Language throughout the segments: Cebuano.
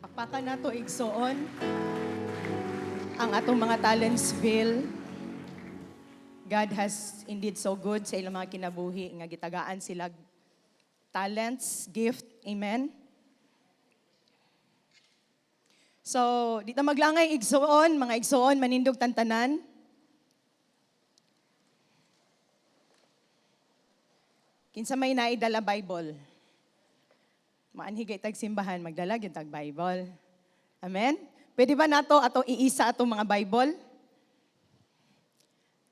Pakpakan nato, igsoon, ang atong mga Talentsville. God has indeed so good sa ilang mga kinabuhi nga gitagaan sila talents, gift. Amen. So, di ta maglangay, igsoon, mga igsoon, manindog tantanan. Kinsa may naidala Bible? Maanhi kay tag simbahan, magdala gyud tag Bible. Amen? Pwede ba nato atong iisa atong mga Bible?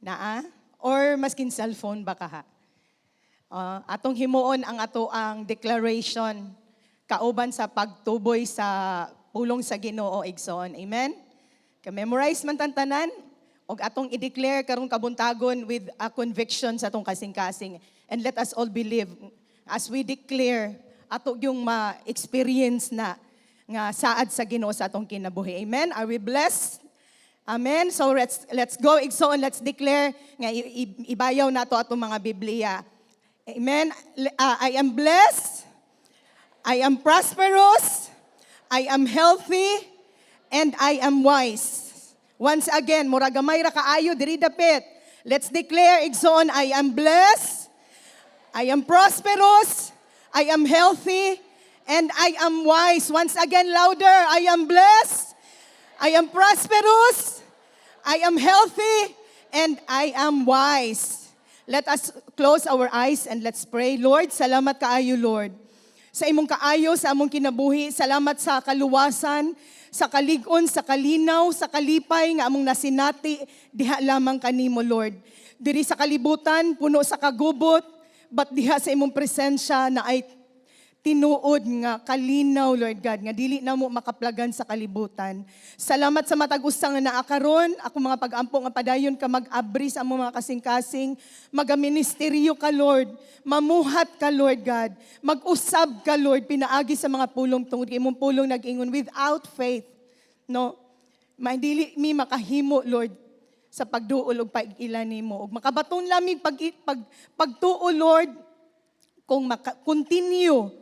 Naa? Or maskin cellphone ba kaha? Atong himuon ang ato ang declaration kauban sa pagtuboy sa pulong sa Ginoo, igsoon. Amen? Ka-memorize man tantanan og atong i-declare karong kabuntagon with a conviction sa atong kasing-kasing. And let us all believe as we declare ato yung ma-experience na nga saad sa Ginoo sa atong kinabuhi. Amen? Are we blessed? Amen. So let's go, igsoon, let's declare nga ibayaw nato atong mga Biblia. Amen. I am blessed. I am prosperous. I am healthy and I am wise. Once again, mura gamay ra kaayo diri dapit. Let's declare, igsoon, I am blessed. I am prosperous. I am healthy and I am wise. Once again, louder. I am blessed. I am prosperous. I am healthy and I am wise. Let us close our eyes and let's pray. Lord, salamat kaayo, Lord, sa imong kaayo sa among kinabuhi. Salamat sa kaluwasan, sa kalig-on, sa kalinaw, sa kalipay nga among nasinati diha lamang kanimo, Lord. Diri sa kalibutan, puno sa kagubot, but diha sa imong presensya na ay tinuod nga kalinaw, Lord God, nga dili na mo makaplagan sa kalibutan. Salamat sa matag usa nga naa karon, ako mga pag-ampo nga padayon ka mag-abri sa among mga kasing-kasing, magaministeryo ka, Lord, mamuhat ka, Lord God, mag-usab ka, Lord, pinaagi sa mga pulong tungod kay imong pulong nag-ingon without faith, no? Dili mi makahimo, Lord, sa pagduol ug pag-ila nimo. Ug makabaton lamig pag pagtuo, Lord, kung maka, continue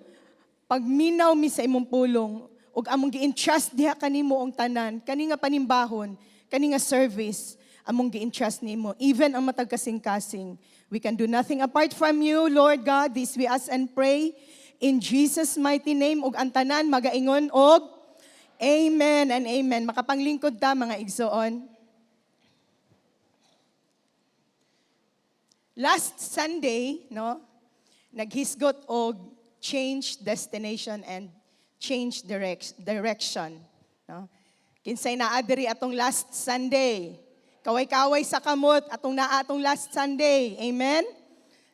pagminaw mi sa imong pulong ug among gi-entrust diha kanimo ang tanan kani nga panimbahon, kani nga service, among gi-entrust nimo even ang matag kasing-kasing. We can do nothing apart from you, Lord God. This we ask and pray in Jesus' mighty name, ug ang tanan magaingon og amen and amen. Makapanglingkod ta, mga igsoon. Last Sunday, no, naghisgot og change destination and change direction, no? Kinsay naa diri atong last Sunday? Kaway-kaway sa kamot atong naa atong last Sunday. Amen?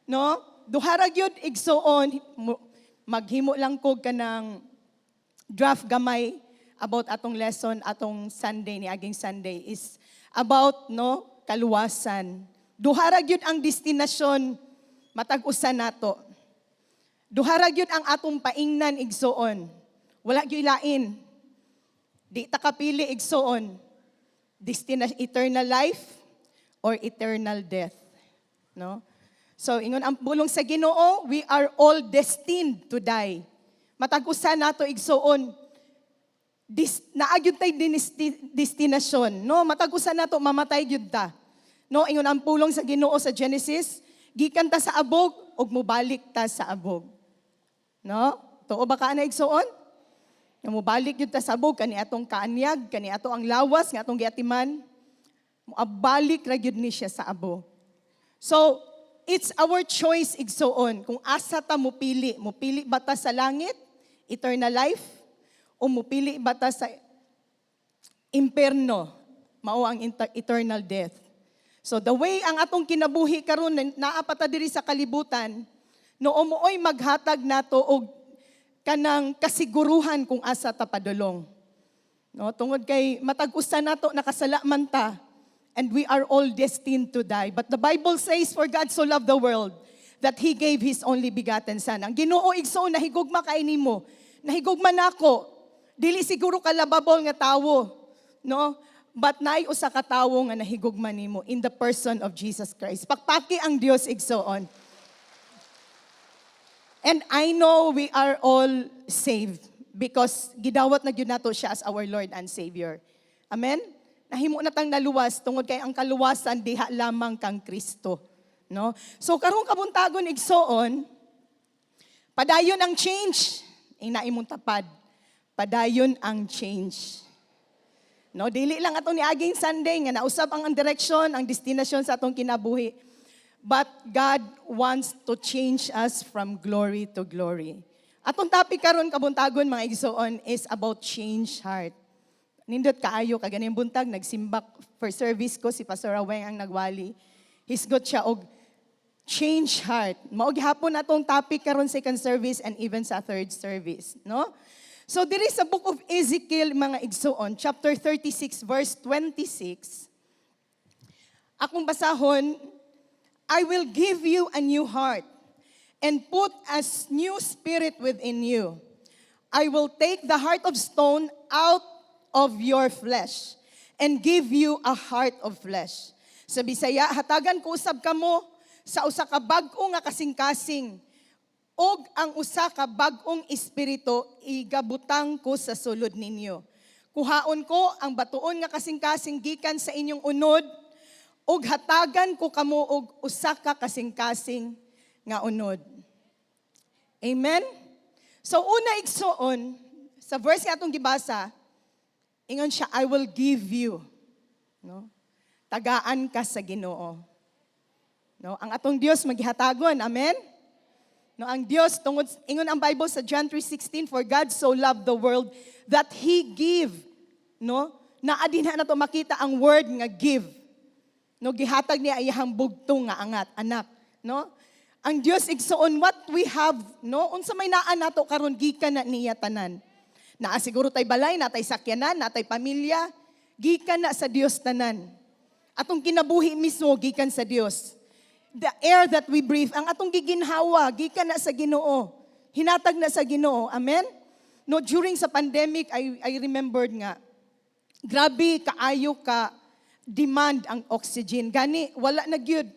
No? Duha ra gyud, igsoon, maghimo lang kog kanang draft gamay about atong lesson atong Sunday ni aging Sunday is about, no, kaluwasan. Duha ra gyud ang destinasyon matag usa nato. Duha ra gyud ang atong paingnan, igsoon. Wala gyud lain. Di ta kapili, igsoon. Eternal life or eternal death. No? So ingon ang pulong sa Ginoo, we are all destined to die. Matag usa nato, igsoon, naa gyud tay destinasyon, no? Matag usa nato mamatay gyud ta. No, ingon ang pulong sa Ginoo sa Genesis, gikan ta sa abog ug mobalik ta sa abog. No? Tuo ba ka na, igsoon? Nga mobalik gyud ta sa abog kani atong kaanyag, kani ato ang lawas nga atong giatiman, moabalik ra gyud ni siya sa abog. So, it's our choice, igsoon, kung asa ta mupili, mupili ba ta sa langit, eternal life, o mupili ba ta sa imperno, mao ang eternal death. So the way ang atong kinabuhi karon naa pa ta diri sa kalibutan, no mooy maghatag nato og kanang kasiguruhan kung asa ta padulong. No, tungod kay matag usa nato nakasala man ta and we are all destined to die. But the Bible says, "For God so loved the world that He gave His only begotten Son." Ang Ginoo, igsoon, nahigugma kay nimo. Nahigugma nako. Dili siguro kalababol nga tawo, no? But naay usa ka tawo nga nahigugma nimo in the person of Jesus Christ. Pakpaki ang Dios, igsoon. And I know we are all saved. Because gidawat na gyud nato siya as our Lord and Savior. Amen? Nahimo na tang naluwas tungod kay ang kaluwasan diha lamang kang Kristo. No? So karong kabuntagon, igsoon, padayon ang change. Ina imong tapad. Padayon ang change. No, dili lang atong niaging Sunday nga nausab ang direksyon, ang destinasyon sa atong kinabuhi. But God wants to change us from glory to glory. Atong topic karon kabuntagon, mga igsoon, is about change heart. Nindot kaayo kaganing buntag, nagsimbak for service ko, si Pastor Aweng ang nagwali. Hisgot siya og change heart. Mao gihapon atong topic karon second service and even sa third service, no? So there is a Book of Ezekiel, mga igsoon, chapter 36 verse 26. Akong basahon, "I will give you a new heart and put a new spirit within you. I will take the heart of stone out of your flesh and give you a heart of flesh." Sa Bisaya, "Hatagan ko usab kamo sa usa ka bag-o nga kasing-kasing ug ang usa ka bag-ong espiritu igabutang ko sa sulod ninyo. Kuhaon ko ang batuon nga kasing-kasing gikan sa inyong unod ug hatagan ko kamo og usa ka kasing-kasing nga unod." Amen? So una, igsoon, sa verse nga atong gibasa, ingon siya, "I will give you." No? Tagaan ka sa Ginoo. No? Ang atong Dios maghatagon. Amen? No, ang Dios, tungod ingon ang Bible sa John 3:16, "For God so loved the world that he give," no? Naa dinha nato makita ang word nga "give." No, gihatag niya iyang bugtong nga angat, anak, no? Ang Dios, igsoon, what we have, no? Unsa may naa nato karon, gikan na niya tanan. Naa siguro tay balay, natay sakyanan, natay pamilya, gikan na sa Dios tanan. Atong kinabuhi mismo gikan sa Dios. The air that we breathe, ang atong giginhawa, gikan na sa Ginoo. Hinatag na sa Ginoo. Amen? No, during sa pandemic, I remembered nga, grabe kaayo ka demand ang oxygen. Gani, wala na gyud.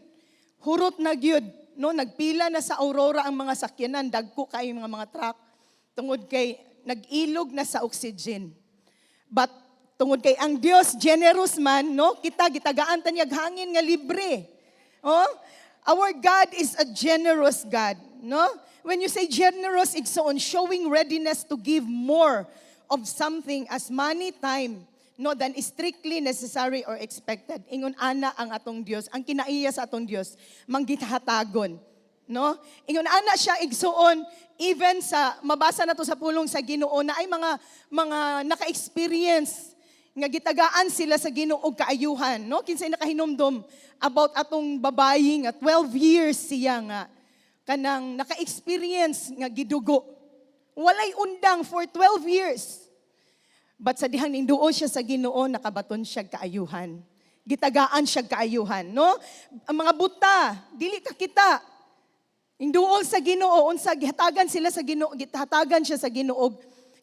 Hurot na gyud. No, nagpila na sa Aurora ang mga sakyanan, dagko kaayo mga truck tungod kay nag-ilog na sa oxygen. But tungod kay ang Dios generous man, no? Kita gitagaan ta niya hangin nga libre. Oh? Our God is a generous God, no? When you say generous, igsoon, showing readiness to give more of something as money, time, no, than strictly necessary or expected. Ingon ana ang atong Dios, ang kinaiya sa atong Dios, manggihatagon, no? Ingon ana siya, igsoon, even sa mabasa na to sa pulong sa Ginoo na ay mga naka-experience nga gitagaan sila sa Ginoo og kaayuhan, no? Kinsay nakahinumdom about atong babayi nga 12 years siya nga kanang naka-experience nga gidugo? Walay undang for 12 years. But sa dihang ninduol siya sa Ginoo, nakabaton siya kaayuhan. Gitagaan siya kaayuhan, no? Ang mga buta, dili ka kita. Induol sa Ginoo, unsa gihatagan sila sa Ginoo, gihatagan siya sa Ginoo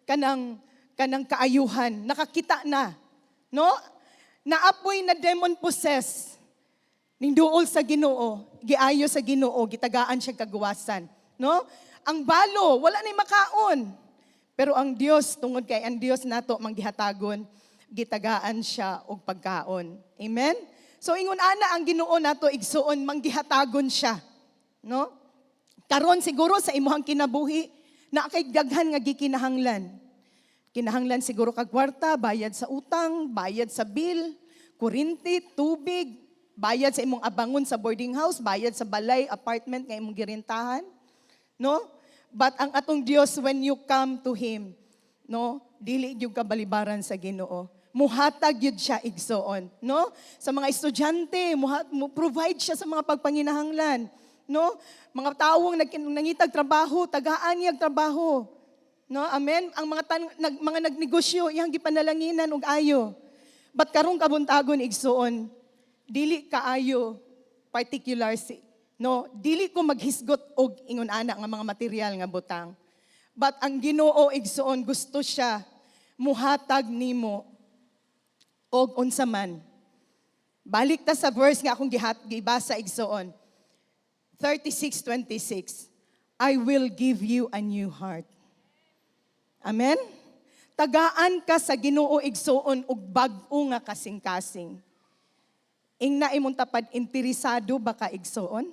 kanang kaayuhan. Nakakita na, no? Naapoy na demon possess. Ninduol sa Ginoo, giayo sa Ginoo, gitagaan siya kagawasan, no? Ang balo, wala nay makaon. Pero ang Dios, tungod kay ang Dios nato manggihatagon, gitagaan siya og pagkaon. Amen? So ingon ana ang Ginoo nato, igsuon, manggihatagon siya, no? Karon siguro sa imuhang kinabuhi, na kay daghan nga gikinahanglan. Kinahanglan siguro kag kwarta, bayad sa utang, bayad sa bill, kuryente, tubig, bayad sa imong abangon sa boarding house, bayad sa balay, apartment nga imong girentahan. No? But ang atong Dios, when you come to Him, no, dili gyud ka balibaran sa Ginoo. Muhatag gyud siya, igsoon, no? Sa mga estudyante, mo provide siya sa mga pagpanginahanglan, no? Mga tawong nangitag trabaho, tagaan niya trabaho. No? Amen. Ang mga nagnegosyo, iyang gipanalanginan og ayo. But karong kabuntagon, igsoon, dili kaayo particular si, no, dili ko maghisgot og ingon ana nga mga material nga butang. But ang Ginoo, igsoon, gusto siya muhatag nimo og unsa man. Balik ta sa verse nga akong gibasa, igsoon. 36:26. "I will give you a new heart." Amen? Tagaan ka sa Ginoo, igsuon, og bag-o nga kasing-kasing. Ingna imong tapad, interesado ba ka, igsuon?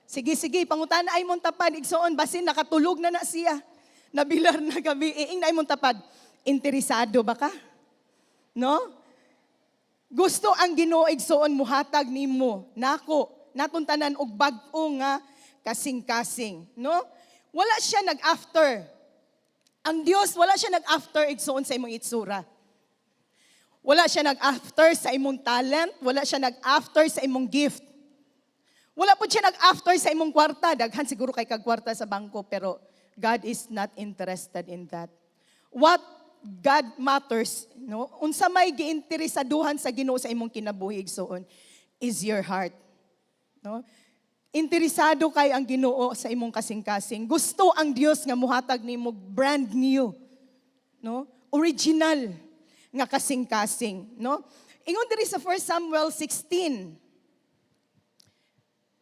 Sige, sige, pangutana ay imong tapad, igsuon, basin nakatulog na na siya. Nabilar na gabi, ingna imong tapad, interesado ba ka? No? Gusto ang Ginoo, igsuon, muhatag nimo nako natong tanan og bag-o nga kasing-kasing, no? Wala siya nag-after. Ang Dios, wala siya nag-after, igsuon, sa imong itsura. Wala siya nag-after sa imong talent, wala siya nag-after sa imong gift. Wala po siya nag-after sa imong kwarta. Daghan siguro kay kag kwarta sa bangko, pero God is not interested in that. What God matters, no? Unsa may giinteresaduhan sa Ginoo sa imong kinabuhi, igsuon, is your heart. No? Interesado kay ang Ginoo sa imong kasing-kasing. Gusto ang Dios nga muhatag nimo brand new, no? Original nga kasing-kasing, no? Ingon diri sa 1 Samuel 16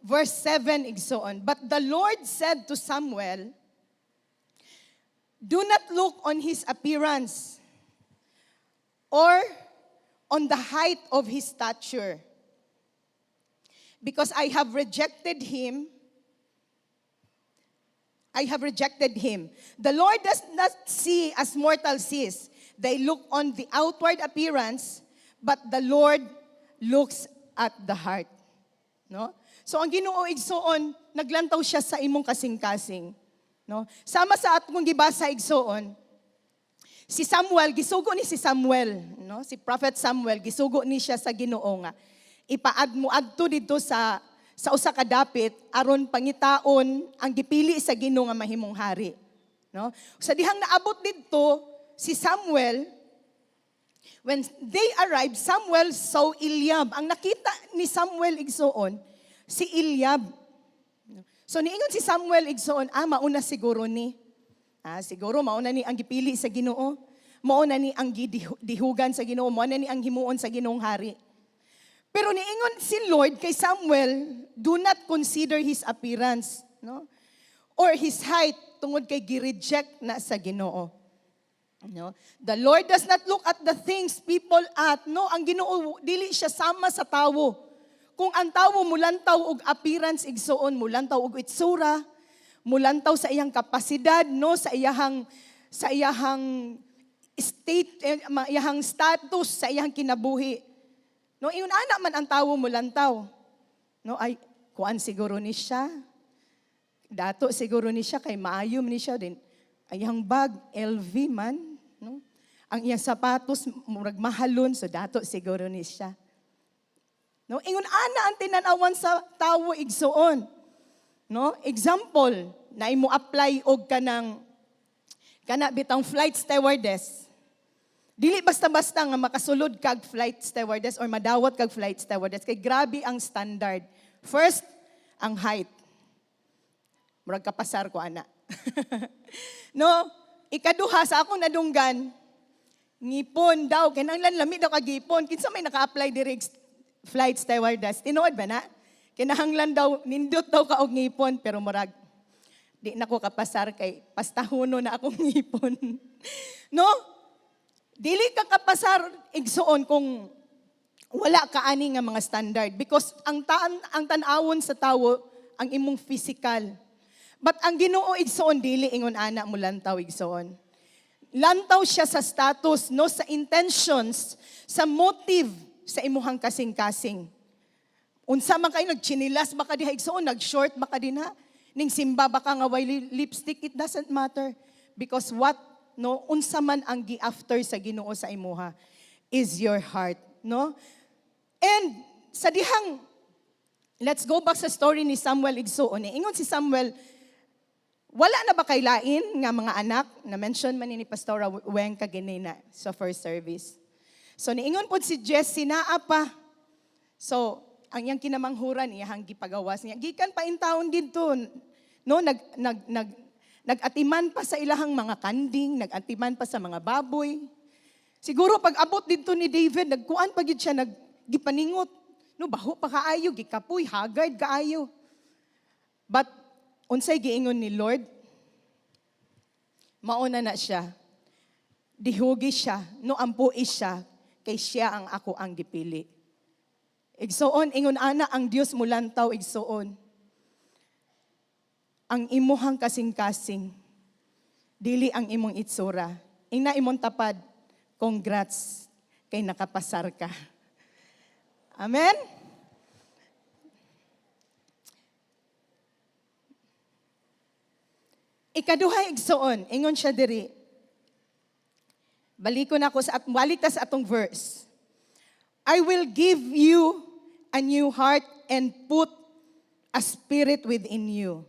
verse 7, igsoon. "But the Lord said to Samuel, 'Do not look on his appearance or on the height of his stature, because I have rejected him. I have rejected him. The Lord does not see as mortal sees. They look on the outward appearance, but the Lord looks at the heart.'" No? So ang Ginoo, igsuon, naglantaw siya sa imong kasing-kasing. No? Sama sa atong gibasa, igsuon, si Samuel, gisugo ni si Samuel, no? Si Prophet Samuel, gisugo ni siya sa Ginoo nga ipaad mo adto didto sa usa ka dapit aron pangitaon ang gipili sa Ginoo nga mahimong hari, no? Sa dihang naabot didto si Samuel, when they arrived, Samuel saw Eliab. Ang nakita ni Samuel, igsuon, si Eliab. So niingon si Samuel, igsuon, "Ah, mauna siguro ni. Ah, siguro mauna ni ang gipili sa Ginoo. Mauna ni ang gidihugan sa Ginoo, mauna ni ang himuon sa Ginoong hari." Pero niingon si Lord kay Samuel, "Do not consider his appearance, no? Or his height, tungod kay gi-reject na sa Ginoo." No? The Lord does not look at the things people at, no? Ang Ginoo, dili siya sama sa tawo. Kung ang tawo mulantaw og appearance, igsuon, mulantaw og itsura, mulantaw sa iyang kapasidad, no, sa iyahang state, iyahang status sa iyang kinabuhi. No, ingon ana man ang tawo mulantaw. No, ay kuan siguro ni siya. Dato siguro ni siya kay maayo man ni siya din. Ang iyang bag LV man, no? Ang iyang sapatos murag mahalon, so dato siguro ni siya. No, ingon ana ang tinanawan sa tawo, igsuon. No? Example, na imo apply og kanang kana bitang flight stewardess. Dili basta-basta nga makasulod kag flight stewardess or madawat kag flight stewardess kay grabe ang standard. First, ang height. Murag kapasar ko ana. No, ikaduha sa akong nadunggan, ngipon daw, kinahanglan lami daw kag ngipon. Kinsa may naka-apply diri flight stewardess? Tinuod ba na? Kinahanglan daw nindot daw ka og ngipon, pero murag di na ko kapasar kay pastahuno na akong ngipon. No? Dili ka kapasar, igsuon, kung wala ka ani nga mga standard because ang tan-awon sa tawo ang imong physical. But ang Ginoo, igsuon, dili ingon ana mo lantaw, igsuon. Lantaw siya sa status, no, sa intentions, sa motive sa imuhang kasing-kasing. Unsa man kayo, nagchinilas ba ka diha, igsuon, nag-short ba ka dinha, ning simba ba ka nga way lipstick, it doesn't matter because what, no, unsa man ang gi-after sa Ginoo sa imuha is your heart, no? And sa dihang, let's go back sa story ni Samuel, igsuon. Ingon si Samuel, "Wala na ba kay lain nga mga anak?" Na mention man ni Pastora Weng kaginina sa first service. So niingon pod si Jesse, "Naa pa." So ang iyang kinamanghuran, iyang gipagawas niya. Gikan pa intawon didto, no, nag nag nag nag-atiman pa sa ilahang mga kanding, nag-atiman pa sa mga baboy. Siguro pag abot didto ni David, nagkuan pa gyud siya, nag gipaningot. No, baho pa kaayo, gikapoy, haggard kaayo. But unsay giingon ni Lord? Mauna na siya. Dihugi siya, no ampui siya, kay siya ang ako ang gipili. Igsoon, ingon ana ang Dios mulantaw, igsoon. Ang imuhang kasing-kasing, dili ang imong itsura. Ingna imong tapad, congrats, kay nakapasar ka. Amen? Ikaduha, igsoon, ingon siya diri. Balikon ako sa at balik ta sa atong verse. "I will give you a new heart and put a spirit within you."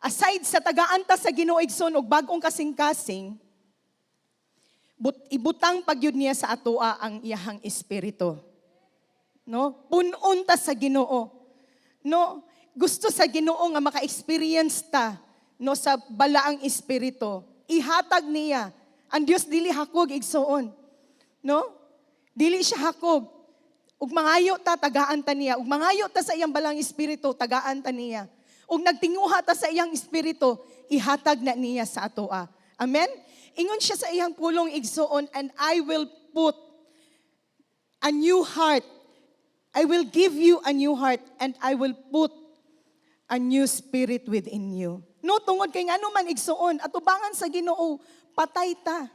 Aside sa tagaan ta sa Ginoo, igsoon, og bag-ong kasing-kasing, ibutang pagyud niya sa atoa ang iyahang espiritu. No? Punon ta sa Ginoo. No? Gusto sa Ginoo nga maka-experience ta, no, sa balaang espiritu. Ihatag niya. Ang Dios dili hakog, igsoon. No? Dili siya hakog. Ug mangayo ta, tagaan ta niya. Ug mangayo ta sa iyang balaang espiritu, tagaan ta niya. Ug nagtinguha ta sa iyang espiritu, ihatag na niya sa atoa. Amen? Ingon siya sa iyang pulong, igsoon, "And I will put a new heart. I will give you a new heart and I will put a new spirit within you." No, tungod kay ngano man, igsoon, atubangan sa Ginoo, patay ta.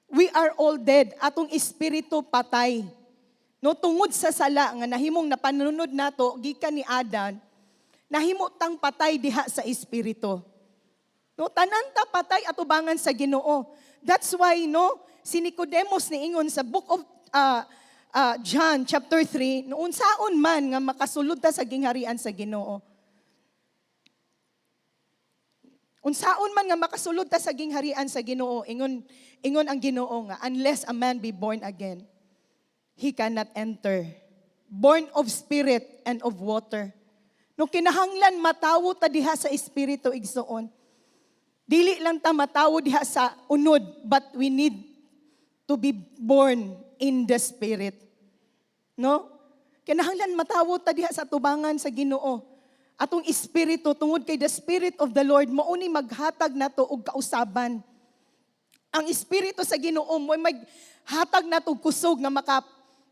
We are all dead. Atong espiritu patay. No, tungod sa sala nga nahimong napanunod nato gikan ni Adan, nahimo tang patay diha sa espiritu. No, tanan ta patay atubangan sa Ginoo. That's why, no, si Nicodemus niingon sa book of John chapter 3, no, unsaon man nga makasulod ta sa gingharian sa Ginoo? Unsaon man nga makasulod ta sa gingharian sa Ginoo? Ingon ang Ginoo nga unless a man be born again, he cannot enter. Born of spirit and of water. No, kinahanglan matawo ta diha sa espiritu, igsoon. Dili lang ta matawo diha sa unod, but we need to be born in the spirit. No? Kinahanglan matawo ta diha sa tubangan sa Ginoo. Atong espiritu, tungod kay the spirit of the Lord mao ni maghatag nato og kausaban. Ang espiritu sa Ginoo mo maghatag nato og kusog nga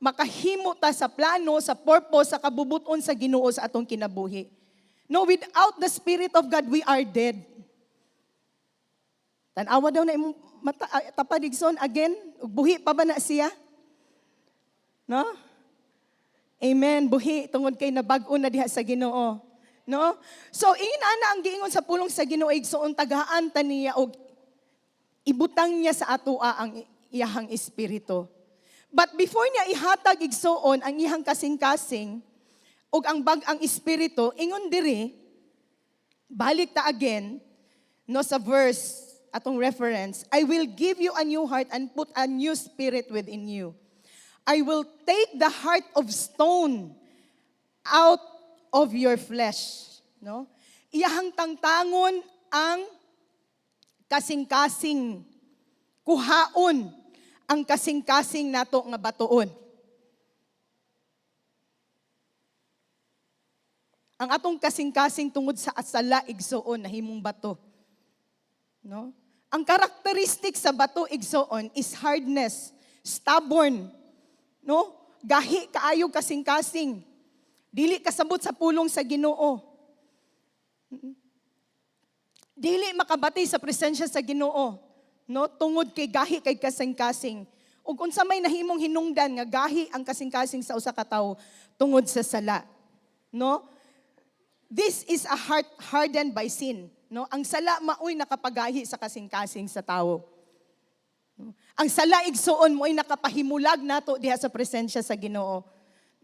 makahimo ta sa plano, sa purpose, sa kabubuton sa Ginoo sa atong kinabuhi. No, without the spirit of God, we are dead. Tan-awa daw na imong mata, tapad, igsoon, again, ug buhi pa ba na siya? No? Amen. Buhi tungod kay nabag-o na diha sa Ginoo. No? So ingin ana ang giingon sa pulong sa Ginoo, igsoon, tagaan ta niya og ibutang niya sa atoa ang iyahang espiritu. But before niya ihatag, igsoon, ang iyahang kasing-kasing ug ang bag-ang espiritu, ingon diri, balik ta again, no, sa verse atong reference, "I will give you a new heart and put a new spirit within you. I will take the heart of stone out of your flesh." No? Iyahang tangtangon ang kasing-kasing, kuhaon ang kasing-kasing nato nga batuon. Ang atong kasing-kasing tungod sa sala, igsoon, nahimong bato. No? Ang karakteristik sa bato, igsoon, is hardness, stubborn, no? Gahi kaayo kasing-kasing. Dili kasabot sa pulong sa Ginoo. Dili makabati sa presensya sa Ginoo, no? Tungod kay gahi kay kasing-kasing. Ug unsa may nahimong hinungdan nga gahi ang kasing-kasing sa usa ka tawo tungod sa sala, no? This is a heart hardened by sin, no? Ang sala maoy nakapagahi sa kasing-kasing sa tawo. No? Ang sala, igsoon, mo'y nakapahimulag nato diha sa presensya sa Ginoo.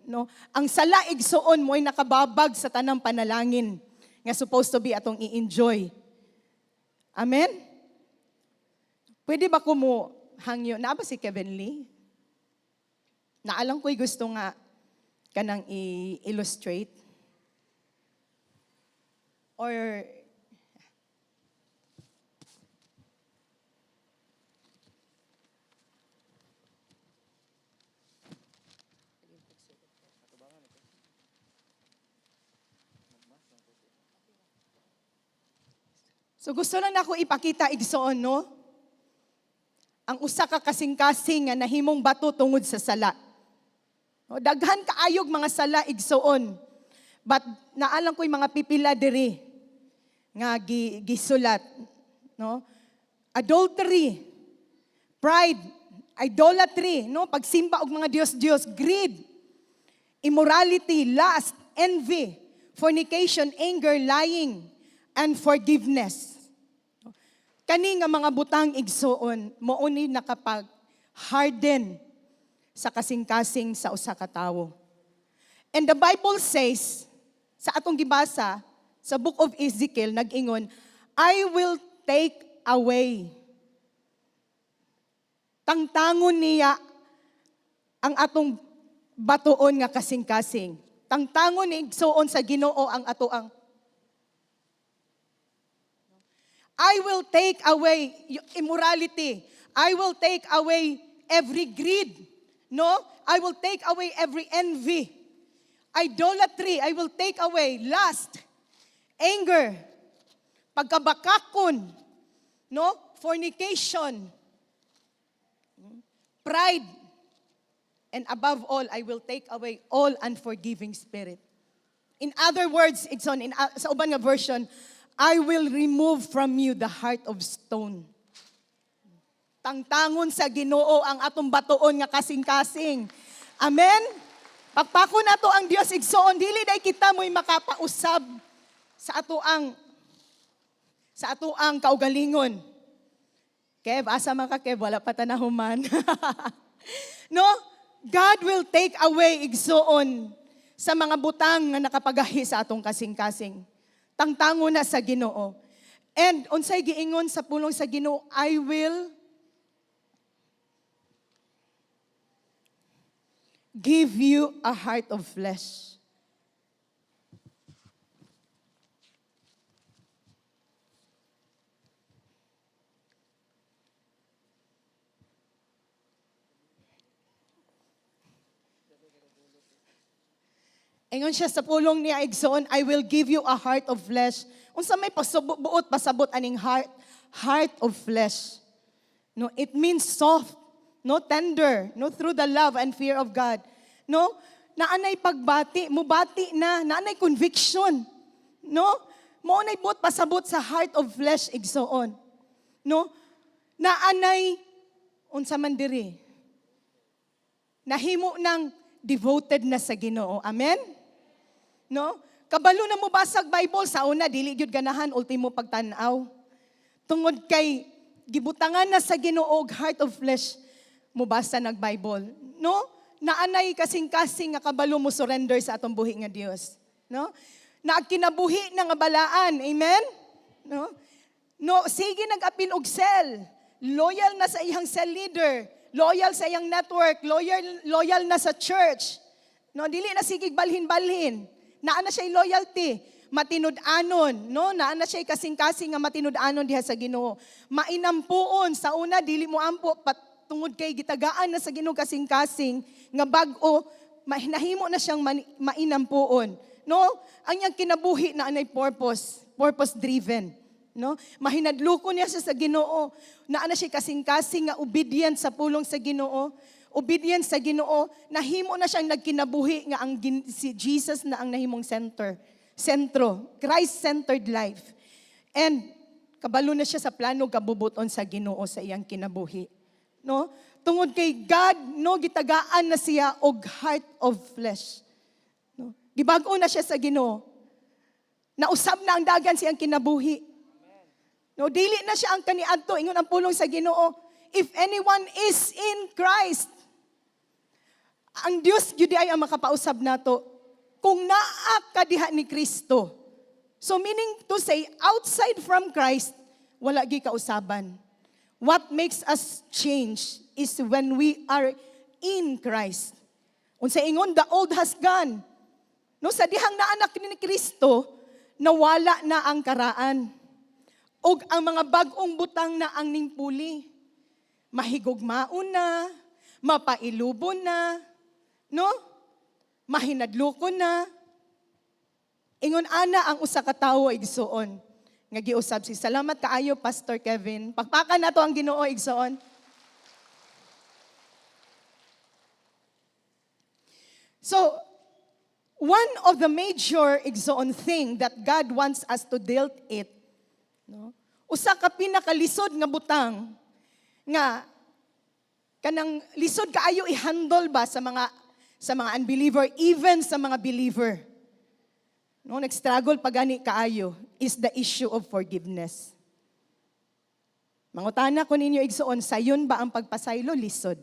No? Ang sala, igsoon, mo'y nakababag sa tanang panalangin nga supposed to be atong i-enjoy. Amen? Pwede ba ko mo hangyo? Naa ba si Kevin Lee? Naa lang ko'y gusto nga kanang i-illustrate. Or So gusto lang nako ipakita, igsoon, no? Ang usa ka kasing-kasing nga nahimong bato tungod sa sala. No, daghan kaayog mga sala, igsoon. But naa lang ko'y mga pipila diri nga gisulat, no? Adultery, pride, idolatry, no? Pagsimba og mga dios-dios, greed, immorality, lust, envy, fornication, anger, lying, unforgiveness. Kani nga mga butang, igsoon, mao ni nakapag harden sa kasing-kasing sa usa ka tawo. And the Bible says, sa atong gibasa, sa Book of Ezekiel, nag-ingon, "I will take away." Tangtangon niya ang atong batuon nga kasing-kasing. Tangtangon ni, igsoon, sa Ginoo ang ato ang I will take away immorality. I will take away every greed. No? I will take away every envy. Idolatry, I will take away lust, anger, pagkabakakon, no? Fornication, pride, and above all, I will take away all unforgiving spirit. In other words, it's on in sa uban nga version, "I will remove from you the heart of stone." Tangtangon sa Ginoo ang atong batuon nga kasing-kasing. Amen? Pakpakon nato ang Dios, igsoon, dili day kita mo'y makapausab sa ato ang kaugalingon. Kev, asa man ka, Kev? Wala pa ta nahuman. No? God will take away, igsoon, sa mga butang nga nakapagahi sa atong kasing-kasing. Tangtangon na sa Ginoo. And unsay giingon sa pulong sa Ginoo, "I will give you a heart of flesh." Ingon siya sa pulong niya, igsoon, "I will give you a heart of flesh." Unsa may buot pasabot aning heart of flesh? No, it means soft, no, tender, no, through the love and fear of God. No, naanay pagbati, mubati na, naanay conviction. No? Mao nay buot pasabot sa heart of flesh, igsoon. No? Naanay unsa man diri? Nahimo ng devoted na sa Ginoo. Amen? No? Kabalo na mo basag Bible sa una, dili gyud ganahan ultimo pagtan-aw. Tungod kay gibutangan na sa Ginoo og heart of flesh, mobasa nag Bible. No? Naanay kasing-kasing nga kabalo mo surrender sa atong buhi nga Dios. No? Naagkinabuhi na nga balaan. Amen? No? No, sige nag-apil og cell. Loyal na sa iyang cell leader, loyal sa iyang network, loyal loyal na sa church. No, dili na sige balhin-balhin. Naa na siya loyalty, matinud-anon, no? Naa na siya kasing-kasing nga matinud-anon diha sa Ginoo. Mainampuon sa una, dili mo ampo tungod kay gitagaan na sa Ginoo kasing-kasing nga bag-o, nahimo na siyang mainampuon. No? Ang iyang kinabuhi na anay purpose, purpose driven. No? Mahinadlukon niya siya sa Ginoo. Naa na siya kasing-kasing nga obedient sa pulong sa Ginoo. Obedient sa Ginoo, nahimo na siyang nagkinabuhi nga si Jesus na ang nahimong center. Sentro, Christ-centered life. And kabalo na siya sa plano kabubuton sa Ginoo sa iyang kinabuhi. No? Tungod kay God, no, gitagaan na siya og heart of flesh. No? Gibag-o na siya sa Ginoo. Nausab na ang dagan siyang kinabuhi. No, dili na siya ang kaniadto, ingon ang pulong sa Ginoo. If anyone is in Christ, ang Dios gyud ay ang makapausab nato. Kung naa ka diha ni Kristo. So meaning to say, outside from Christ, wala gi kausaban. What makes us change is when we are in Christ. Unsa ingon, the old has gone. No, sa dihang naa na ni Kristo, nawala na ang karaan. Og ang mga bag-ong butang na ang ningpuli. Mahigugmaon na, mapailubon na, no? Mahinadlokon na. Ingon ana ang usa ka tawo, igsuon, Nga giusab si Salamat kaayo, Pastor Kevin. Pakpakan nato ang Ginoo, igsoon. So, one of the major, igsoon, thing that God wants us to deal it, no? Usa ka pinakalisod nga butang nga kanang lisod kaayo i-handle ba sa mga unbeliever, even sa mga believer. No, nag-struggle pa gani kaayo is the issue of forgiveness. Mangutana ko ninyo, igsoon, sayon ba ang pagpasaylo lisod?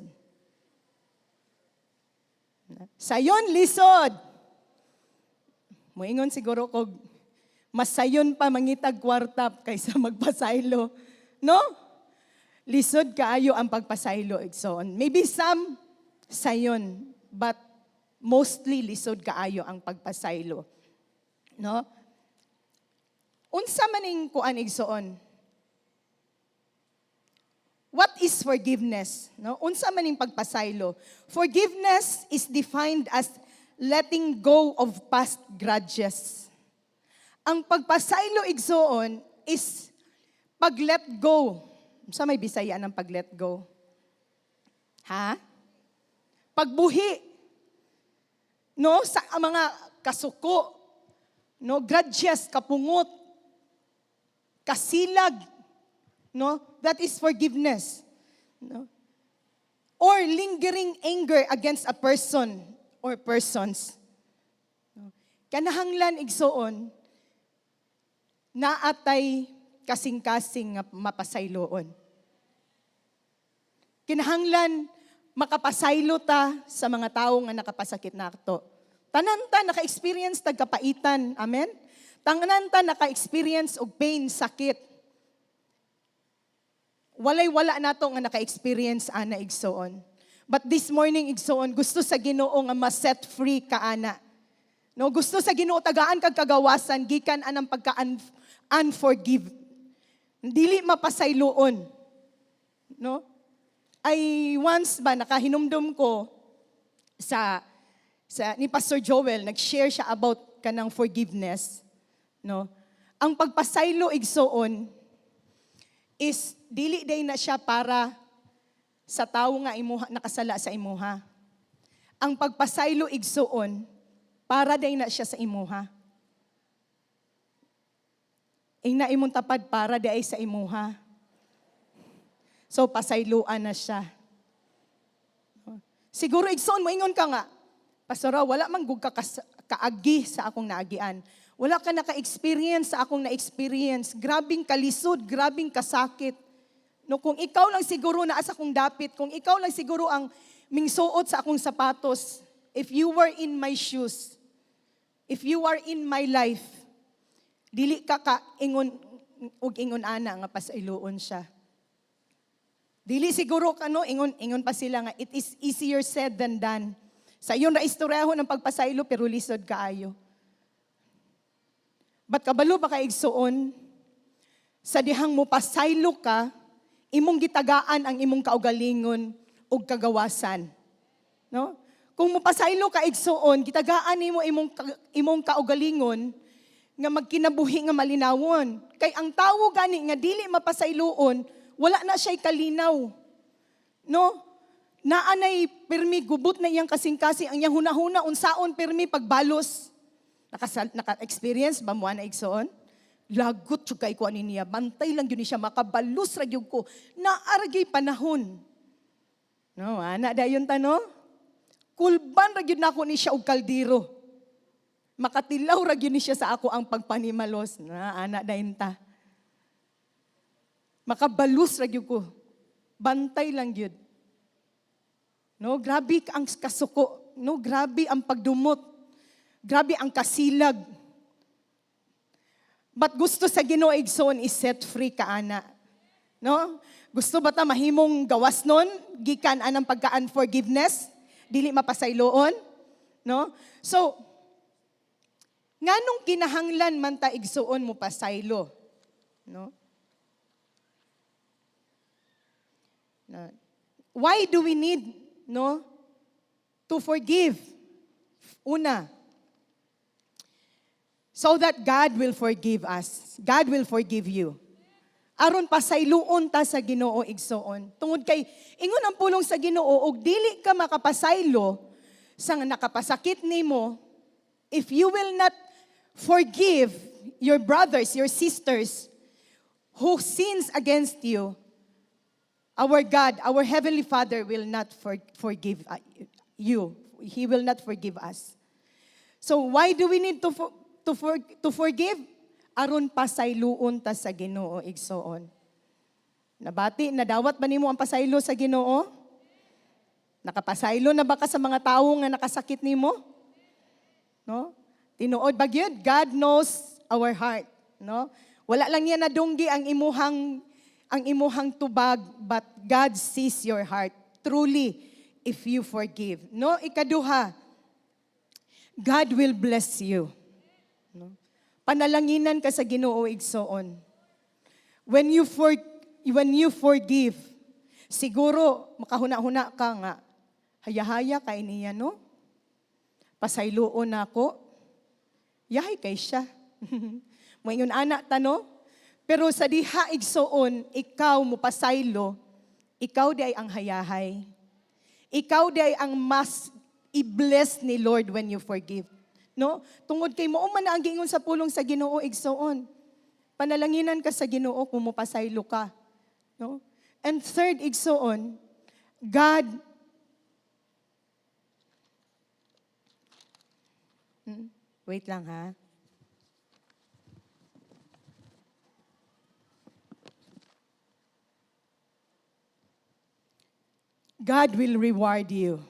Sayon lisod. Moingon siguro kog mas sayon pa mangitag kwarta kaysa magpasaylo. No? Lisod kaayo ang pagpasaylo, igsoon. Maybe some sayon, but mostly lisod kaayo ang pagpasaylo. No? Unsa maning kuan, igsoon? What is forgiveness? No? Unsa maning pagpasaylo? Forgiveness is defined as letting go of past grudges. Ang pagpasaylo, igsoon, is pag-let go. Sa may Bisaya ng pag-let go? Ha? Pagbuhi. No, sa mga kasuko, no, grudges, kapungot, kasilag, no? That is forgiveness. No? Or lingering anger against a person or persons. No? Kanahanglan, igsoon, naatay kasing-kasing nga mapasayloon. Kinahanglan makapasaylo ta sa mga tawo nga nakapasakit nato. Tanan ta naka-experience tag kapaitan. Amen? Tanan ta naka-experience og pain, sakit. Walay wala nato nga naka-experience ana, igsoon. But this morning, igsoon, gusto sa Ginoo nga ma-set free ka ana. No, gusto sa Ginoo tagaan kag kagawasan gikan anang pagka unforgive. Dili mapasayloon. No? I once ba nakahinumdum ko sa ni Pastor Joel, nag-share siya about kanang forgiveness, no? Ang pagpasaylo, igsoon, is dili day na siya para sa tawo nga imuha nakasala sa imuha. Ang pagpasaylo, igsoon, para day na siya sa imuha. Ingna imong tapad, para day sa imuha. So pasayloan na siya. Siguro, igsoon, moingon ka nga, "Pastora, wala man gud ka kaagi sa akong naagian. Wala ka naka-experience sa akong na-experience. Grabing kalisod, grabing kasakit. No, kung ikaw lang siguro naa sa akong dapit, kung ikaw lang siguro ang mingsuot sa akong sapatos, if you were in my shoes, if you are in my life, dili ka ka ingon ug ingon ana nga pasayloon siya." Dili siguro kano ingon ingon pa sila nga it is easier said than done. Sayon ra istoryahon ang pagpasaylo, pero lisod kaayo. But kabalo ba ka, igsoon, sa dihang mo pasaylo ka, imong gitagaan ang imong kaugalingon ug kagawasan. No? Kung mopasaylo ka, igsoon, gitagaan nimo imong kaugalingon nga magkinabuhi nga malinawon. Kay ang tawo gani nga dili mapasayloon, wala na siya'y kalinaw. No? Naanay pirmi gubot na iyang kasing-kasing, ang iyang hunahuna unsaon pirmi pagbalos. Naka-experience ba mo na, igsoon? Lagot jud kay ko ani niya, bantay lang gyud ni siya, makabalos ra gyud ko. Naa ra gyud panahon. No, ana dayon ta, no? Kulban ra gyud nako ni siya og kaldero. Makatilaw ra gyud ni siya sa ako ang pagpanimalos. Na ana dayon ta. Makabalus ra gyud ko. Bantay lang gyud. No, grabe ang kasuko. No, grabe ang pagdumot. Grabe ang kasilag. But gusto sa Ginoo, igsoon, is set free ka ana. No? Gusto ba ta mahimong gawas nun gikan anang pagka-unforgiveness? Dili mapasayloon? No? So, nganong kinahanglan man ta, igsuon, mo pasaylo? No? Na, why do we need, no, to forgive? Una, So that God will forgive us. God will forgive you. Aron pasayloon ta sa Ginoo, igsoon. Tungod kay ingon ang pulong sa Ginoo, og dili ka makapasaylo sa nga nakapasakit nimo, if you will not forgive your brothers, your sisters who sins against you, our God, our heavenly Father will not forgive you. He will not forgive us. So why do we need to forgive? Aron pasayloon ta sa Ginoo, igsoon. Nabati, nadawat ba nimo ang pasaylo sa Ginoo? Nakapasaylo na ba ka sa mga tawo nga nakasakit nimo? No? Tinuod ba gyud? God knows our heart, no? Wala lang niya nadunggi ang imuhang tubag, but God sees your heart truly if you forgive. No? Ikaduha, God will bless you. No? Panalanginan ka sa Ginoo, igsoon. When you forgive, siguro makahuna-huna ka nga, "Hayahaya kay niya, no? Pasayloon na ako. Yahay kay siya." Moingon ana ta, no? Pero sa diha, igsoon, ikaw mo pasaylo, ikaw di ay ang hayahay. Ikaw di ay ang mas i-bless ni Lord when you forgive. No? Tungod kay mao man na ang giingon sa pulong sa Ginoo, igsoon. Panalanginan ka sa Ginoo kung mopasaylo ka. No? And third, igsoon, God wait lang ha. God will reward you.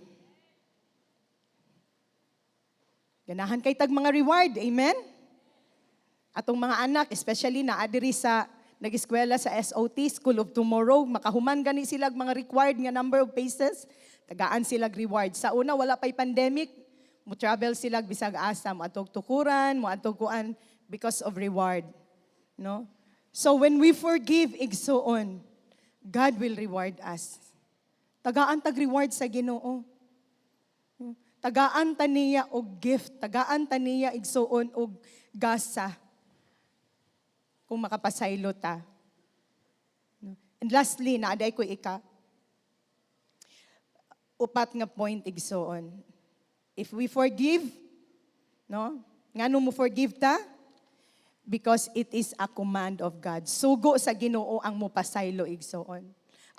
Ganahan kay tag mga reward, amen? Atong mga anak, especially na adiri sa nag-eskwela sa SOT, School of Tomorrow, makahuman gani sila mga required nga number of paces, tagaan sila reward. Sa una, wala pa'y pandemic, mo travel sila bisag asa, mo adtog tukuran, mo adtog kuan because of reward. No? So when we forgive, igsoon, God will reward us. Tagaan tag reward sa Ginoo. Tagaan ta niya og gift, tagaan ta niya, igsuon, og gasa kung makapasaylo ta. No? And lastly, naaday ko ika upat nga point, igsuon. If we forgive, no? Ngano mo forgive ta? Because it is a command of God. Sugo sa Ginoo ang mopasaylo, igsoon.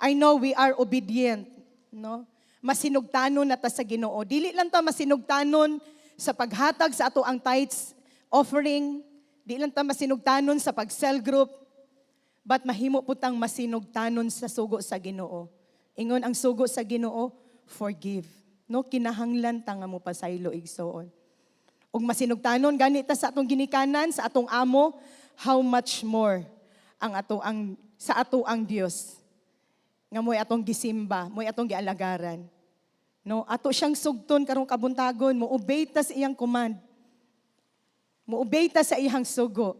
I know we are obedient, no? Masinugtanon na ta sa Ginoo. Dili lang ta masinugtanon sa paghatag sa ato ang tithes offering, di lang ta masinugtanon sa pag-cell group, but mahimo po tang masinugtanon sa sugo sa Ginoo. Ingon ang sugo sa Ginoo, forgive. No, kinahanglan ta nga mopasaylo, igsoon. Ug masinugtanon gani ta sa atong ginikanan, sa atong amo, how much more ang ato ang sa ato ang Dios nga mo'y atong gisimba, mo'y atong gialagaran. No, ato siyang sugton karong kabuntagon, mo obey ta sa iyang command. Mo obey ta sa iyang sugo.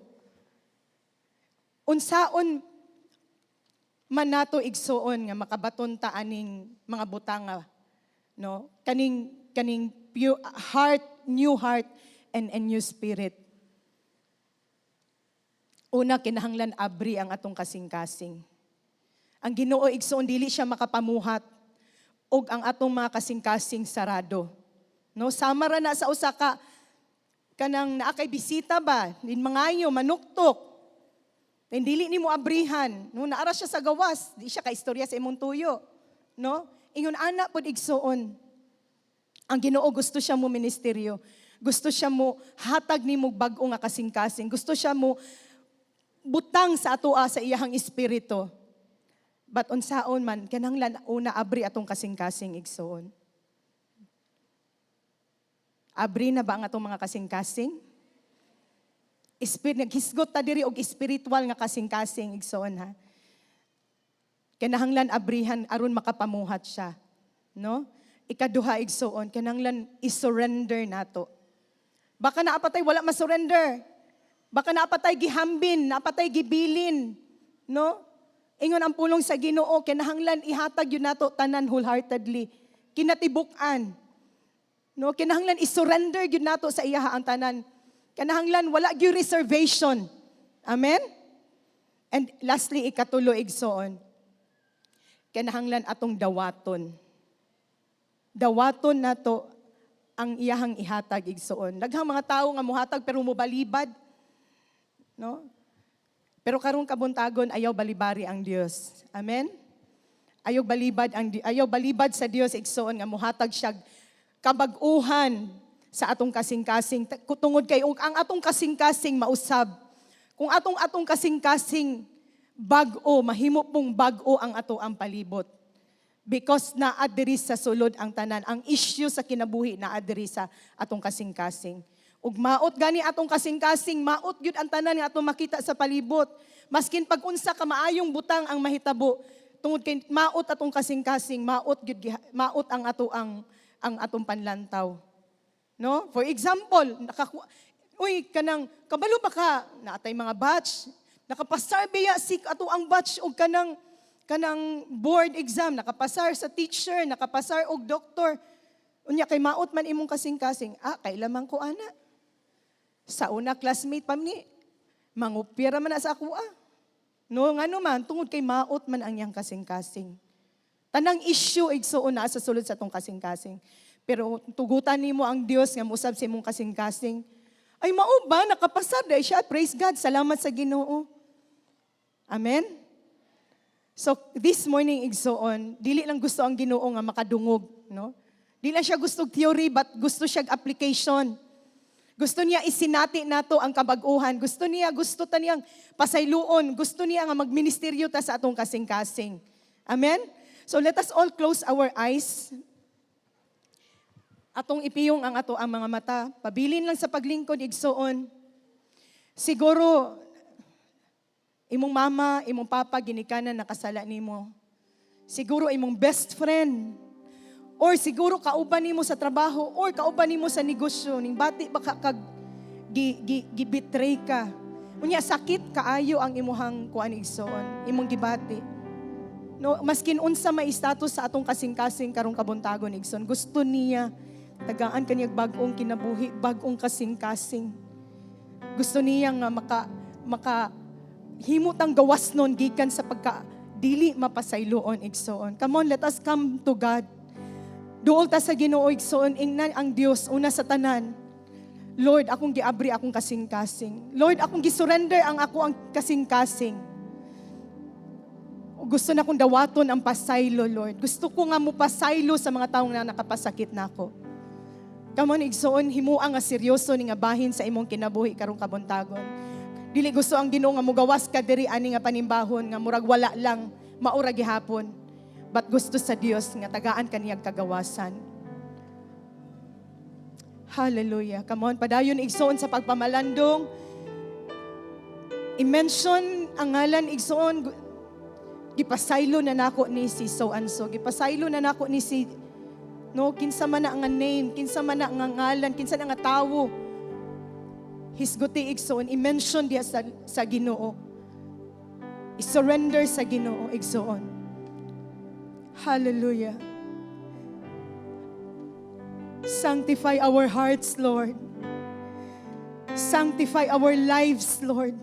Unsaon man nato, igsuon, nga makabaton ta aning mga butanga, no, kaning pure heart, new heart and new spirit? Una, kinahanglan abri ang atong kasing-kasing. Ang Ginoo, igsuon, dili siya makapamuhat og ang atong mga kasing-kasing sarado, no? Sama ra na sa usa ka kanang naa kay bisita ba, nin mangayo, manuktok. Then dili nimo abrihan, no? Naara siya sa gawas, di siya ka istorya sa imong tuyo, no? Ingon ana pod, igsuon. Ang Ginoo, gusto siya mo ministeryo. Gusto siya mo hatag nimo bag-o nga kasing-kasing. Gusto siya mo butang sa atoa sa iyahang espiritu. But unsaon man, kinahanglan una abri atong kasing-kasing, igsoon. Abri na ba ang atong mga kasing-kasing? Spirit, naghisgot ta diri og spiritual nga kasing-kasing, igsoon ha. Kinahanglan abrihan aron makapamuhat siya. No? Ikaduha, igsoon, kinahanglan i-surrender nato. Baka naapatay wala ma-surrender. Baka naapatay gihambin, naapatay gibilin, no? Ingon ang pulong sa Ginoo, kinahanglan ihatag yun nato tanan wholeheartedly. Kinatibuk-an. No, kinahanglan i-surrender gyud nato sa iyaha ang tanan. Kanahanglan wala gyud reservation. Amen? And lastly, ikatulo, igsoon. Kinahanglan atong dawaton. Dawaton nato ang iyahang ihatag, igsoon. Daghang mga tawo nga muhatag pero mobalibad. No? Pero karong kabuntagon, ayaw balibari ang Dios. Amen? Ayaw balibad sa Dios, igsoon, nga muhatag siya kabag-uhan sa atong kasing-kasing tungod kay ang atong kasing-kasing mausab. Kung atong kasing-kasing bag-o, mahimo pong bag-o ang ato ang palibot. Because naa diri sa sulod ang tanan, ang issue sa kinabuhi naa diri sa atong kasing-kasing. Ug maot gani atong kasing-kasing, maot gyud ang tanan nga atong makita sa palibot. Maskin pag unsa ka maayong butang ang mahitabo, tungod kay maot atong kasing-kasing, maot gyud maot ang atong panlantaw. No? For example, uy, kanang kabalo ba ka naatay mga batch, nakapasar biya si ato ang batch og kanang board exam, nakapasar sa teacher, nakapasar og doktor. Unya kay maot man imong kasing-kasing, "Ah, kailaman ko ana. Sa una classmate pa ni, mangupira man na sa ako ah." No, ngano man, tungod kay maot man ang iyang kasing-kasing. Tanang issue, igsuon, naa sa sulod sa atong kasing-kasing. Pero tugutan nimo ang Dios nga musab sa imong kasing-kasing. "Ay, mao ba, nakapasar dahil siya? Praise God, salamat sa Ginoo." Amen? So this morning, igsoon, dili lang gusto ang Ginoo nga makadungog, no? Di lang siya gusto og theory but gusto siya og application. Gusto niya isinati nato ang kabag-uhan. Gusto niya, gusto ta niyang pasayloon. Gusto niya nga magministeryo ta sa atong kasing-kasing. Amen? So let us all close our eyes. Atong ipiyong ang ato ang mga mata. Pabilin lang sa paglingkod, igsoon. Siguro, imong mama, imong papa, ginikanan nakasala nimo. Siguro imong best friend, or siguro kauban nimo sa trabaho, or kauban nimo sa negosyo, ning bati baka kag gi-betray ka. Unya sakit kaayo ang imuhang kuan, igsoon, imong gibati. No, maskin unsa may status sa atong kasing-kasing karong kabuntagon, igsoon, gusto niya tagaan kaniya bag-ong kinabuhi, bag-ong kasing-kasing. Gusto niya nga maka himo tang gawas nun gikan sa pagka dili mapasayloon, igsoon. Come on, let us come to God. Duol ta sa Ginoo, igsoon, ingnan ang Dios una sa tanan. "Lord, akong giabri akong kasing-kasing. Lord, akong gisurrender ang ako ang kasing-kasing. Gusto na kong dawaton ang pasaylo, Lord. Gusto ko nga mo pasaylo sa mga taong na nakapasakit na ako." Come on, igsoon, himua nga seryoso ni nga bahin sa imong kinabuhi karong kabuntagon. Dili gusto ang Ginoo nga mugawas ka diri ani nga panimbahon nga murag wala lang, maura gihapon. But gusto sa Dios nga tagaan kaniyang kagawasan. Hallelujah. Come on, padayon, igsoon, sa pagpamalandong. I-mention ang ngalan, igsoon. "Gipasaylo na nako ni si so and so. Gipasaylo na nako ni si," no, kinsa man na nga name, kinsa man na nga ngalan, kinsa na nga tawo. Hisguti, igsoon, i-mention diya sa Ginoo. I-surrender sa Ginoo, igsoon. Hallelujah. Sanctify our hearts, Lord. Sanctify our lives, Lord.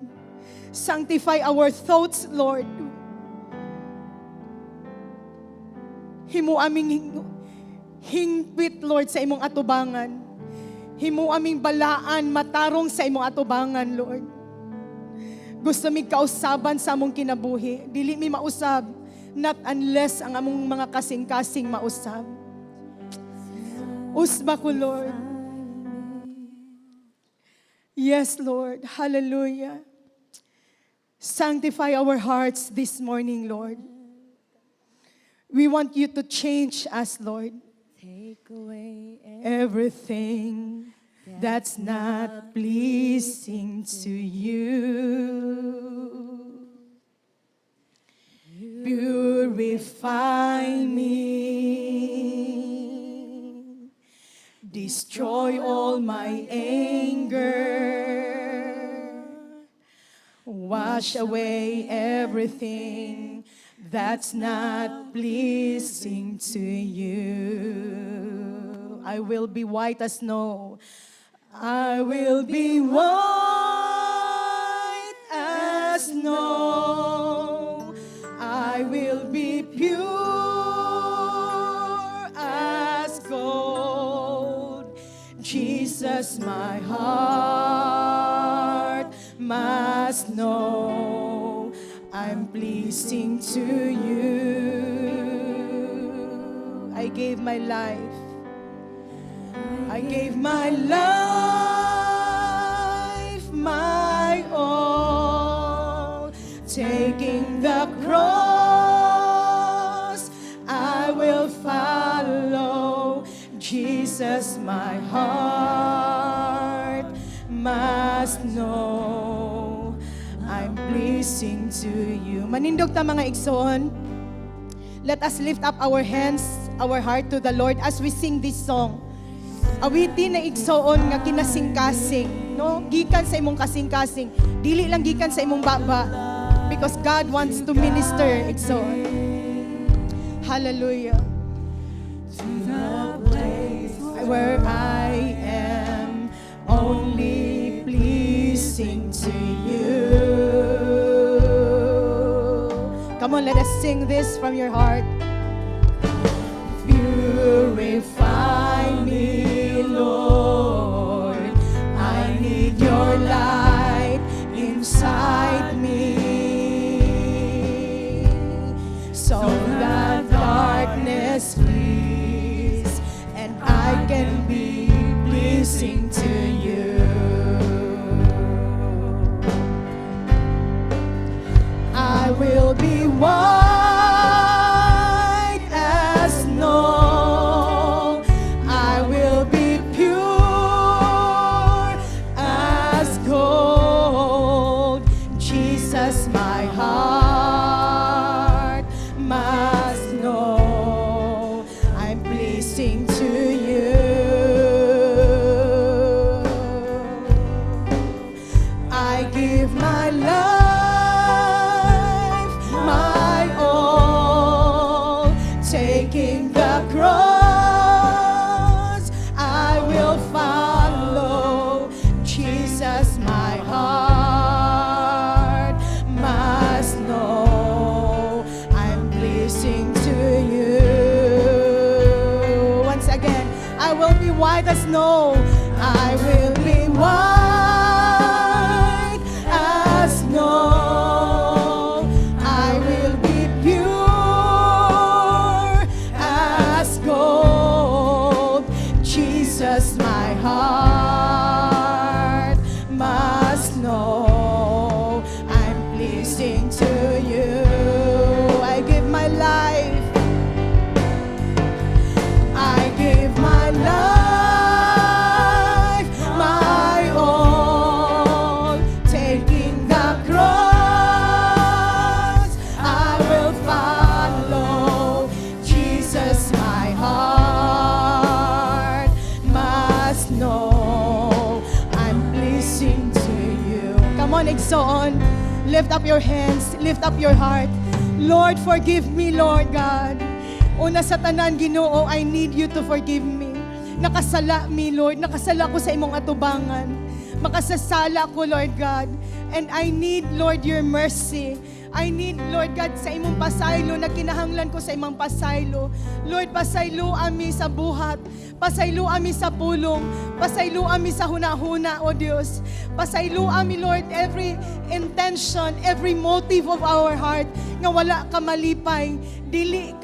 Sanctify our thoughts, Lord. Himo aming hingpit, Lord, sa imong atubangan. Himo aming balaan, matarong sa imong atubangan, Lord. Gusto mi kausaban sa among kinabuhi. Dili mi mausab, not unless ang among mga kasing-kasing mausab. Usba ko, Lord. Yes, Lord. Hallelujah. Sanctify our hearts this morning, Lord. We want you to change us, Lord. Take away everything that's not pleasing to you. Purify me. Destroy all my anger. Wash away everything that's not pleasing to you. I will be white as snow. I will be white as snow. I will be pure as gold. Jesus, my heart must know I'm pleasing to you. I gave my life. I gave my life, my all, taking the cross, I will follow. Jesus, my heart must know I'm pleasing to you. Manindog ta, mga igsoon. Let us lift up our hands, our heart to the Lord as we sing this song. Awitin na, igsoon, nga kinasingkasing, no? Gikan sa imong kasingkasing, dili lang gikan sa imong baba, because God wants to minister, igsoon. Hallelujah. To the place where I am only pleasing to you. Come on, let us sing this from your heart. Purify me, Lord. I need your light inside me, so that darkness flees and I can be pleasing to you. I will be white as snow. I will be pure as gold. Jesus, my heart must know I'm pleasing to you. I give my life, my all, taking the cross, I will follow. Jesus, my heart must know I'm pleasing to you. Once again, I will be white as snow. I will be white as snow. I will be pure as gold. Jesus, my heart must know I'm pleasing to you. I give my life. I give my life, my all, taking the cross, I will follow. Jesus, my heart must know I'm pleasing to you. Come on, igsoon. Lift up your hands, lift up your heart. Lord, forgive me, Lord God. Una sa tanan, Ginoo, I need you to forgive me. Nakasala mi, Lord. Nakasala ko sa imong atubangan. Makasasala ko, Lord God. And I need, Lord, your mercy. I need, Lord God, sa imong pasaylo, na kinahanglan ko sa imong pasaylo. Lord, pasaylo ami sa buhat. Pasaylo ami sa pulong. Pasaylo ami sa huna-huna, O Dios. Pasaylo ami, Lord, every intention, every motive of our heart nga wala ka malipay. Dili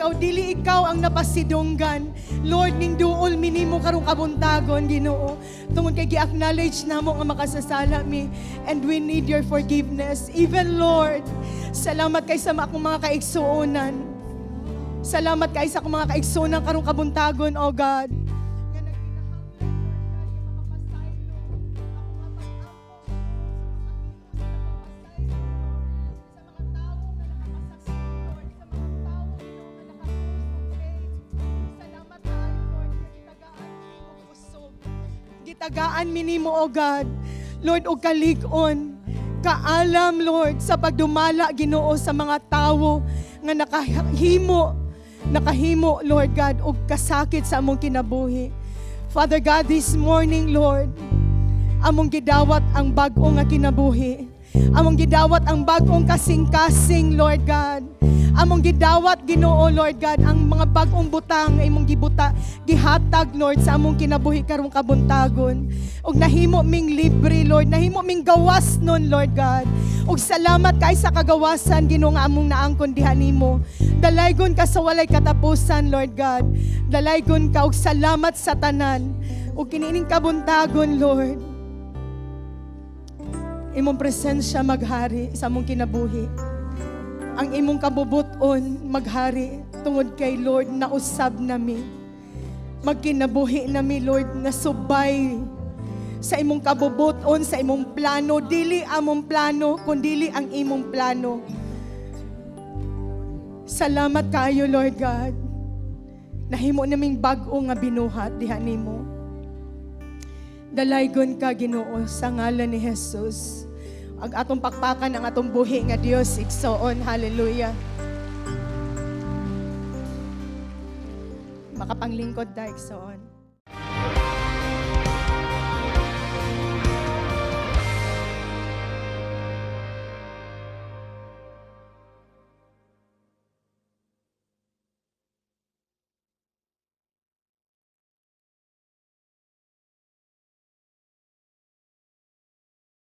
ikaw ang napasidunggan. Lord, ning duol mi nimo karong kabuntagon, Ginoo. Tungod kay gi-acknowledge namo nga makasasala mi and we need your forgiveness. Even, Lord, salamat kay sa akong mga kaigsuonan. Salamat kay sa akong mga kaigsuonan karong kabuntagon, O God. Nga nagkinahanglan, Lord God, nga makapasaylo ako nga pag-ampo sa makahimo sa pagpasaylo, Lord, sa mga tawo nga nakapasakit, Lord, sa mga tawo, Ginoo, nga nakakusog hate. Salamat kaayo, Lord, nga gitagaan mi nimo kusog. Gitagaan mi nimo, O God. Lord, og kalig-on, kaalam, Lord, sa pagdumala, Ginoo, sa mga tawo nga nakahimo, Lord God, og kasakit sa among kinabuhi. Father God, this morning, Lord, Among gidawat ang bag-o nga kinabuhi. Among gidawat ang bag-ong kasing-kasing, Lord God. Among gidawat, Ginoo, Lord God, ang mga bag-ong butang nga imong gibuta, gihatag, Lord, sa among kinabuhi karong kabuntagon. Ug nahimo ming libre, Lord, nahimo ming gawas nun, Lord God. Ug salamat kay sa kagawasan, Ginoo, nga among naangkon diha nimo. Dalaygon ka sa walay katapusan, Lord God. Dalaygon ka ug salamat sa tanan. Ug kiniining kabuntagon, Lord, imong presensya maghari sa among kinabuhi. Ang imong kabubuton maghari tungod kay, Lord, nausab nami. Magkinabuhi nami, Lord, nga subay sa imong kabubuton, sa imong plano. Dili among plano, kundili ang imong plano. Salamat kaayo, Lord God. Nahimo naming bag-o nga binuhat diha nimo. Dalaygon ka, Ginoo, sa ngalan ni Jesus. Ang atong pakpakan ang atong buhi nga Dios, igsoon. Hallelujah. Makapanglingkod ta, igsoon.